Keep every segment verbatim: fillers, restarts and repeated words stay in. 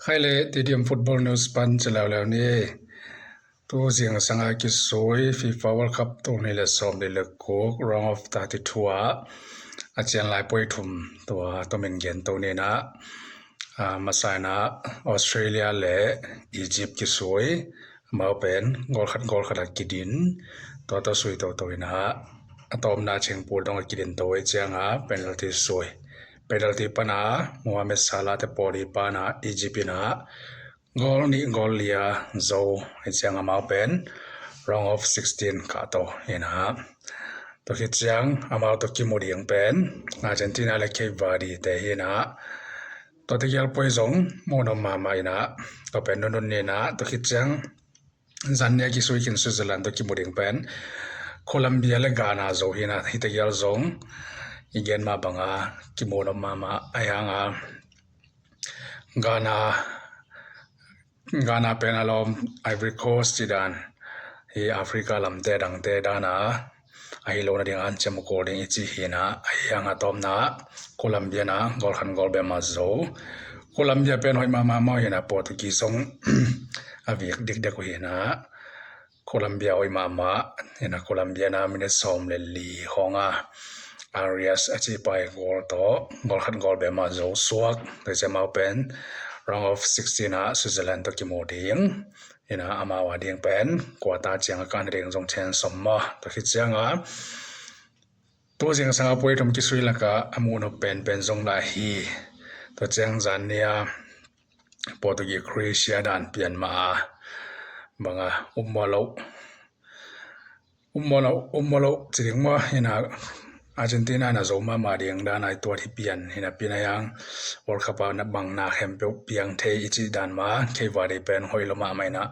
Khai le Tedim Football News pan ci leuleu ni. Tu zingsanga kisui FIFA World Cup tul nih le sawm nih le kuk round of thirty-two ah a cian lai puai thum tua tomin gen to nina, a, masa ina Australia le Egypt kisui, amau pen goal khat goal khat a kidin, tua tawh sui toto ina, a tawpna Chingpu dong a kidin to ei cianga penalty sui. Penalty pana Mohamed Salah te pawli pana Egypt ina goal nih goal lia zo ei cianga amau pen round of sixteen kah to ina. Tua khit ciang amau tawh kimu ding pen Argentina le Cape Verde te hi ina. Tua tegel puai zong muan om mahmah ina, tua pen nunun nina, tua khit ciang zan nia kisui khin Switzerland tawh kimu ding pen Colombia le Ghana zo hina, hi tegel zong i gen mah banga kimu om mahmah a hianga Ghana, Ghana pen a lawm Ivory Coast ci dan hi Africa lamte dangte dana ahi lo nading an cem kol ding i ci hina, a hianga tawpna Colombia na goal khat goal bema zo. Colombia pen hoih mahmah mau hina, Portuguese zong a vik dikdek uh hina. Colombia hoih mahmah hina, Colombia na minute sawm le li honga Arias a ci pai goal tawh goal khat goal bema zo suak. Tua ciang amau pen round of sixteen ah Switzerland tawh kimu ding ina, amau a ding pen quarter cianga kan ding zong chance om maw. Tua khit cianga tu zingsanga puai thum kisui laka a muh nop penpen zong lah hi. Tua ciang zan nia Portuguese Croatia dan pian mah a banga um maw lo, um maw lo, um maw lo ci ding maw hina, Argentina na zo mahmah ding dan ai tuat hi pian hina, pina yang World Cup a na bang na khempeuh piang thei i ci dan ma, Cape Verde pen hoih lo mahmah ina,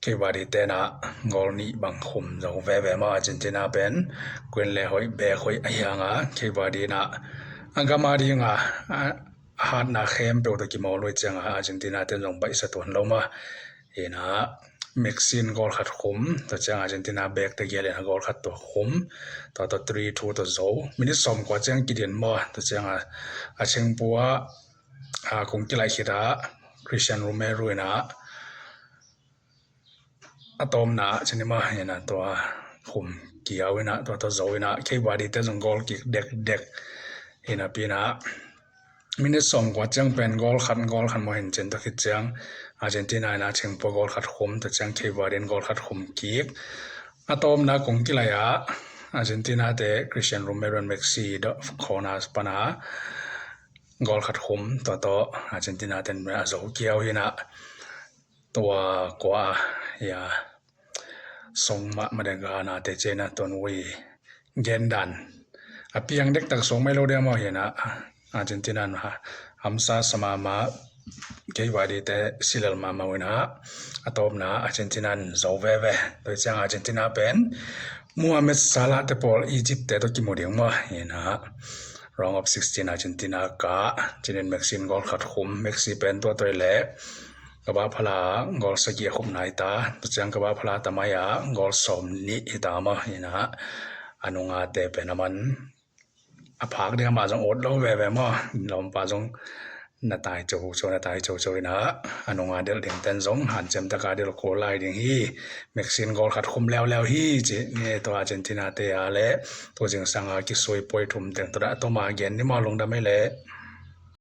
Cape Verde tena goal nih bang khum zo veve maw. Argentina pen kuin le hoih bek hoih a hianga Cape Verde na a gama dinga a hatna khempeuh tawh kimawl uh ei cianga Argentina ten zong baihsa tuan lo maw. Ina Messi in goal khat khum, tua ciang Argentina bek tegel ina goal khat tua khum, tua tua three two tua zo. Minute sawm kua ciang kidin maw, tua cianga a Chingpu ah a kung kilaih khita Christian Romero ina a tawpna cini maw ina tua khum kiau ina, tua tua zo ina, Cape Verde te zong goal kick dekdek ina pina. Minute sawm kua ciang pen goal khat goal khat maw hin cin, tua khit ciang Argentina ina Chingpu goal khat khum, tua ciang Cape Verde in goal khat khum kik. A tawpna kung kilaih ah Argentina te Christian Romero in Messi dawh corner pana goal khat khum, tua tawh Argentina ten a zo kiau hina. Tua kua a hia song mah mah dek Ghana te cina tuan ui gen dan a piang dektak song mai lo dia maw hina, Argentina in hamsa sa mahmah, Cape Verde te silel mahmah uh ina, a tawpna Argentina in zo veve. Tua ciang Argentina pen Mohamed Salah te pawl Egypt te tawh kimu ding maw hina, round of sixteen Argentina kah cinin Messi in goal khat khum, Messi pen tua toi le kaba phala goal sagih a khum nai ta, tua ciang kaba phala tamai a goal sawm nih hi ta maw hina, a nunga te pen a man a phak ding amah zong ut lo veve maw, lawmpa zong na tai coco, na tai coco ina, a nunga delh ding ten zong hanciam taka delh kul lai ding hi. Messi in goal khat khum leuleu hi ci ni. Tua Argentina te a le tu zingsanga kisui puai thum teng tua dah toma gen ni maw, lungdam ei le.